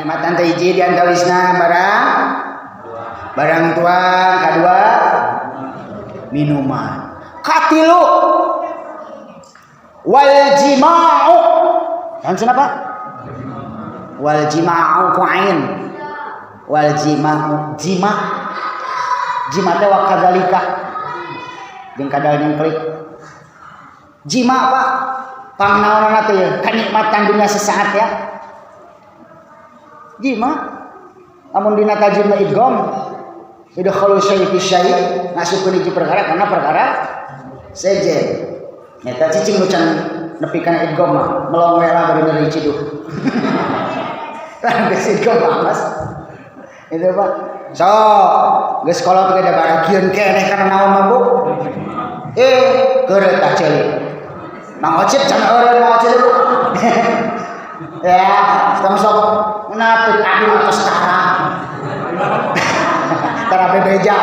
Kanikmatan teh hiji di antawisna barang barang tuang, kedua minuman, katilu wal jima'u. Kan cenah, Pak? Wal jima'u ku ain. Wal jima'u, jima, jima teh wa kadzalika, jeung kadal nyengklik jima, Pak. Pangnaonana teh ya kanikmatan dunia sesaat ya jima. Lamun dina tajwid mah idgham, idkhalu syai' fi syai', ngasupkeun hiji perkara kana perkara sejen. Nyata cicing nu can nepi kana idgham mah melong we lah, bari meuli ciduh. Lah, geus idgham mah, Mas. Itu, Pak. So, geus kolot ge da baragieun keneh kana naon mah, Bu? Eh, keureut tah ceuli. Mang Ocit can eureun, Mang Ocit, Bu. Ya, sama sok munafik abdi mah tos tara. Tara bebeja.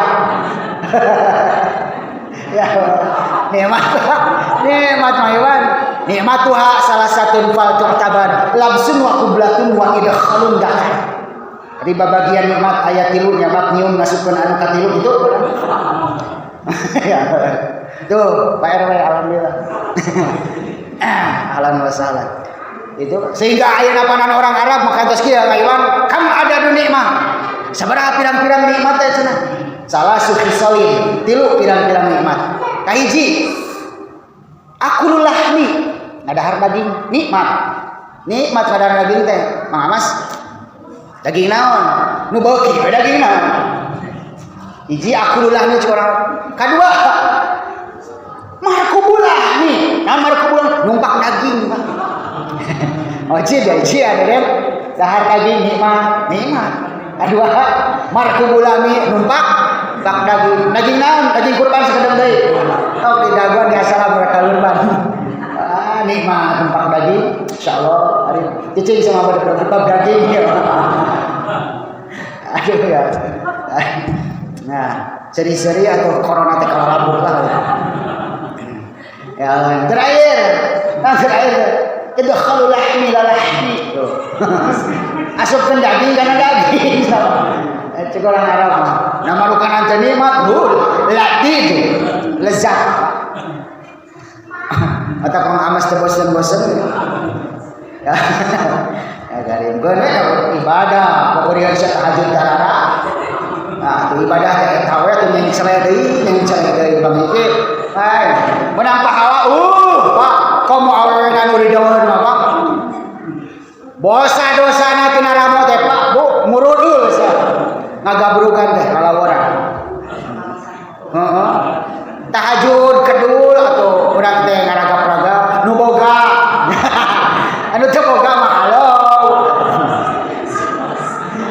Ya, nikmat, nikmat mah Iwan. Nikmatuha salasatun fal tu'tabar labsun wa qublatun wa idkhalun dakar. Di babagian nikmat ayat tilu, nyabat, nyium, ngasupkeun anu katilu itu. Ya. Tuh, Pak RW, alhamdulillah. Ahlan wa sahlan. Itu sehingga aya panan orang Arab maka tos kieu, Iwan, kam ada nikmah. Sabaraha pirang-pirang nikmat teh cenah? Salasu khisalin, tilu pirang-pirang nikmat. Kahiji, akulul lahmi, ngadahar daging, nikmat. Nikmat ngadahar daging teh, Mang Amas. Daging naon? Nu beuki we daging naon? Hiji akulul lahmi cik orang. Kadua, markubul lahmi. Nah, markubul numpak daging, Pak. Oh, hiji hiji ada deh. Dahar daging nikmat, nikmat. Kadua, markubul lahmi, numpak bak daging. Daging naon? Daging kurban sakedeng deui. Oh, di daguan di asal mereka kurban. Ah, nikmat numpak daging. Insyaallah hari cicing sama pada bab daging ya. Aduh ya. Nah, seri-seri atau corona teh kalalabur lah. Ya, terakhir. Nah, terakhir. Idkhalul lahmi la lahmi. Tuh. Asupkeun daging kana daging. Cek orang Arab mah. Nah, marukanan teh nikmat, hul, lati itu. Lezat. Atau kang amas teh bosen-bosen. Ya, ya garing. Geun ibadah, pokoknya bisa tahajud darara. Nah, tuh ibadah teh eta we tuh nyengcele deui, nyengcele deui Bang iki. Hai, menang pahala. Pak, komo awewe nu ridoeun mah, Pak. Bosa dosana tina ramo teh, Pak, Bu, murudul sa. Ngagabrugan teh kalawara. Heeh. Tahajud kedul atau urang teh ngaragap-ragap nu boga. Anu teu boga mah halo.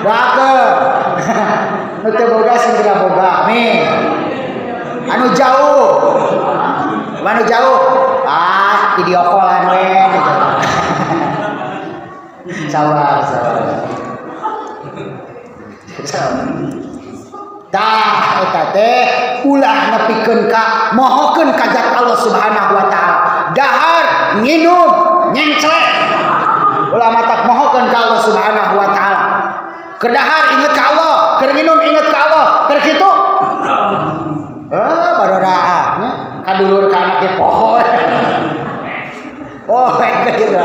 Doakeun. Nu teu boga sing boga. Amin. Anu jauh. Anu jauh. Ah, video callan we gitu. Sabar, sabar. Sabar. Tah eta teh ulah nepikeun ka mohokeun ka zat Allah Subhanahu wa taala. Dahar, nginum, nyenclek. Ulah matak mohokeun ka Allah Subhanahu wa taala. Keur dahar inget ka Allah, keur nginum inget ka Allah, keur kitu. Eh, baroraa nya kadulur ka anak ge poho. Oh, gitu.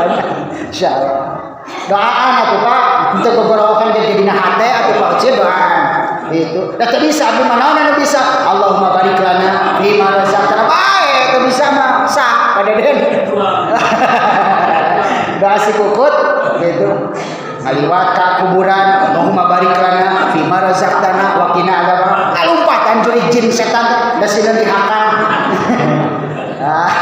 Insyaallah. Doaan atuh, Pak, untuk gogorowokan ge dina hate atuh, Pak Uci, doaan. Itu. Da teu bisa abdi mah, naon anu bisa? Allahumma barik lana fi ma razaqtana. Bae teu bisa mah sah Pak Deden. Doa si kukut gitu. Ngaliwat ka kuburan, Allahumma barik lana fi ma razaqtana wa qina adzaban. Kalumpatan jurig jin setan da sieun dihakan. Ah,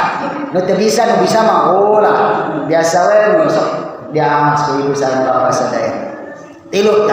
nu teu bisa, nu bisa mah ulah. Biasa we nu sok diangas ku ibu sareng bapak sadaya. Tilu.